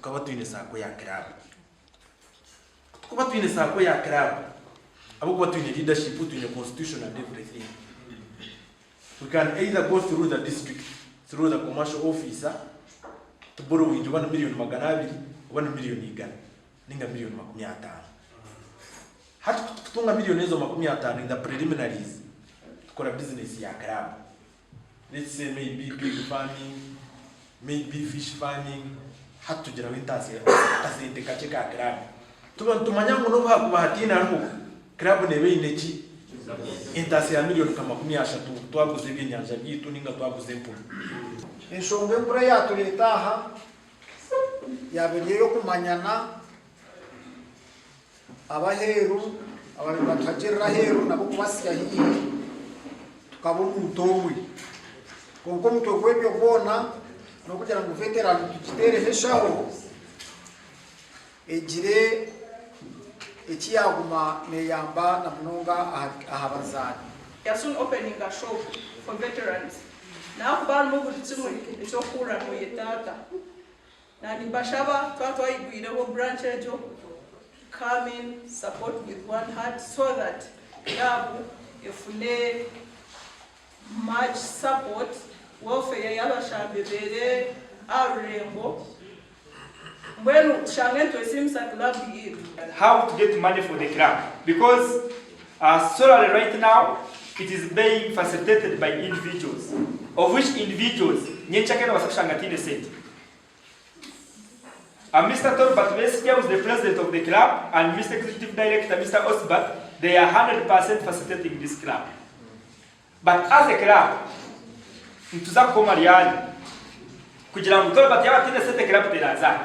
Tukaba twine SACCO ya club. Ku tukuba twine SACCO ya club, ahabw'okuba twine leadership, twine constitution and everything, we can either go through the district, through the commercial officer, tu borrowinge oba ni million 200 oba ni million 100 ninga million 50. Hati ku tukutunga million ezo 50 in the preliminaries, tukora business ya club. Let's say maybe pig farming, maybe fish farming, hati tugiraho entaasya akasente kakye ka club. Tuba nitumanya ngu n'obu hakuba hataine hariho, club neeba eine ki? Entaasya ya million nka 30 twaguza ebyenyanja byaitu ninga twaguza empunu. Enshonga enkuru eyaatureeta aha yaaba eri ey'okumanyana ab'aheeru ababaire nibatuhagirira aheeru nabo kubasya haihi tukaba omuntu omwe. Kwonka omutwe gw'ebyo gwona n'okugira ngu veterani tugiteereho eshaho egire eki yaaguma neeyamba na munonga aha bazaani. We are soon opening a shop for veterans nahakuba harimu buri kimwe ekyokuhurira noyetaaga. Na nimbashaba twaba twayigwireho branch egyo come in support with one heart so that club efune much support welfare y'abashambi ebeere aha rurengo mbwenu tushange nitwesiimisa club yaitu. How to get money for the club because solely right now it is being facilitated by individuals of which individuals nyencakare nobaasa kushanga ataine sente. Mister Tolbert Besigye who is the president of the club and Mister Executive Director Mister Osbert they are 100% facilitating this club but as a club nituza kukoma ryari kugira ngu Tolbert yaaba ataine sente club teraza.